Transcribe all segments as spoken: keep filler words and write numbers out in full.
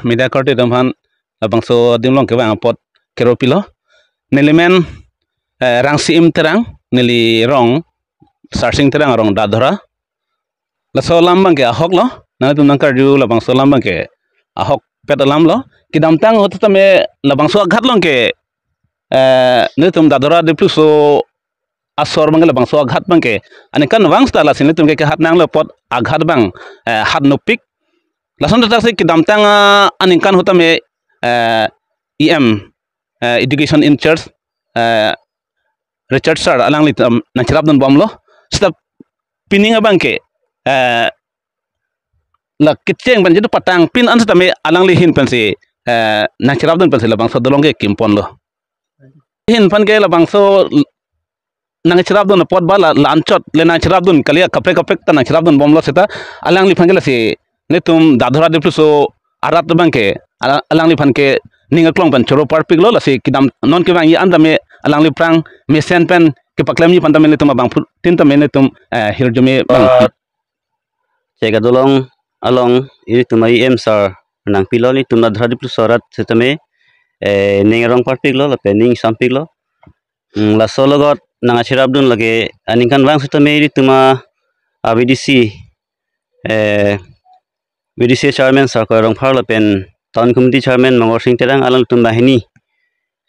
Media korte atum aphan labangso adim along kevang apot kero pilo. Neli men, eh, Rangsim Terang, neli rong Sarsing Terang arong Dadhora. Laso alam abangke ahok lo, nangtum nangkarju labangso alam abangke ahokpet alam lo. Kedamtang ahut tame labangso aghat along ke, eh, nelitum Dadhora Dipluso asor abangke labangso aghat abangke aningkanvang seta lasi nelitum ke kehat nanglo apot aghat abang, eh, hat nopik. Lason taksi kedamtang, ah, aningkan ahut tame, eh, E M, eh, education in charge, eh, Richard Sir alangli, um, nangcherapdun bomlo. Seta pining abangke, eh, la kecheng pen jitu patang pin an setame alangli ahin pensi, eh, nangcherapdun pensi labangso dolong ke kimponlo. Ahin aphan ke labangso nangcherapdun apot ba la, la anchot le nangcherapdun kali, akaprek kaprek ta nangcherapdun bomlo seta alangliphan ke lasi nelitum Dadhora Dipluso arat abangke ala-, alangliphan ke ning aklong pen choro parpiklo, lasi kedam non kevangji an tame alangli aphrang mesen pen kepaklemji aphan tame nelitum abangphutin tame nelitum, eh, hirjume abang. Ah, cheka dolong along ilitum E M sir nangpilo, nelitum Dadhora Dipluso arat setame, eh, ning arong parpiklo lapen ning sampiklo. Hmm, laso alogot nangcherapdun lake aningkanvang setame ilitum a, a V D C, eh, V D C chairman Sir Koya Rongphar lapen town committee chairman Mongor Sing Terang alangtum banghini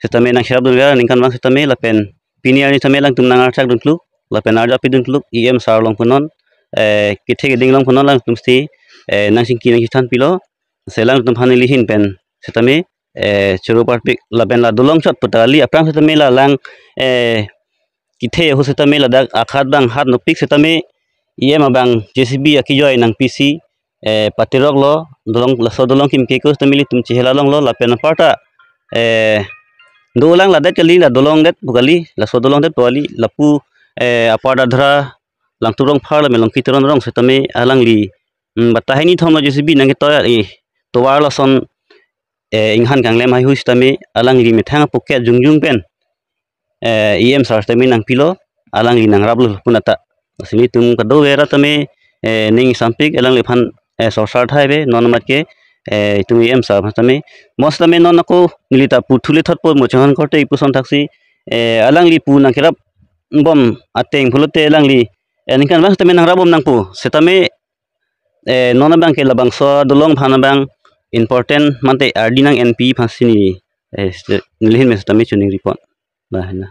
setame nangcherapdunver aningkanvang setame lapen pini arni tame alangtum nangarchakdun kluk lapen arjapidun kluk E M sir along punon, eh, kethe keding along punon alangtum si, eh, nangchingki nangchethan pilo. Lasi alangtum aphan neli ahin pen setame, eh, choro parpik lapen la dolong chot puta kali, aphrang setame la alang, eh, kethe ahut setame ladak aghat abang hat nopik setame E M abang J C B akejoi nangpisi, eh, patiroklo, dolong laso dolong kimke ko setame ilitum chehela longlo lapen aparta, eh, dolang ladet kali, la dolong det pu kali, laso dolong det pu kali, lapu, eh, apar Dadhora Langtuk Rongphar lapen Longki Teron rong setame alangli, mm, batai hini thomlo J C B nangketoi, eh, tovar lason, eh, inghan kanglem haihui setame alangli methang apoket jongjong pen, eh, E M sir setame nangpilo, alangli nangraplo pun ata. Lasi nelitum kadokave arat tame, eh, ning sampik alangliphan, eh, sorsar thai ave non amat ke, eh, itum E M sir aphan tame. Mo setame non ako neli ta pu thule thotpo mo chonghon korte ipuson thaksi, eh, alangli pu nangkerap bom ateng pulote alangli, eh, aningkanvang setame nangrap bom nangpo setame, eh, non abangke labangso dolong aphan abang important mate ardi nang-enpi aphansi neli, eh, neli ahin pen setame choningri pon. Ba, na.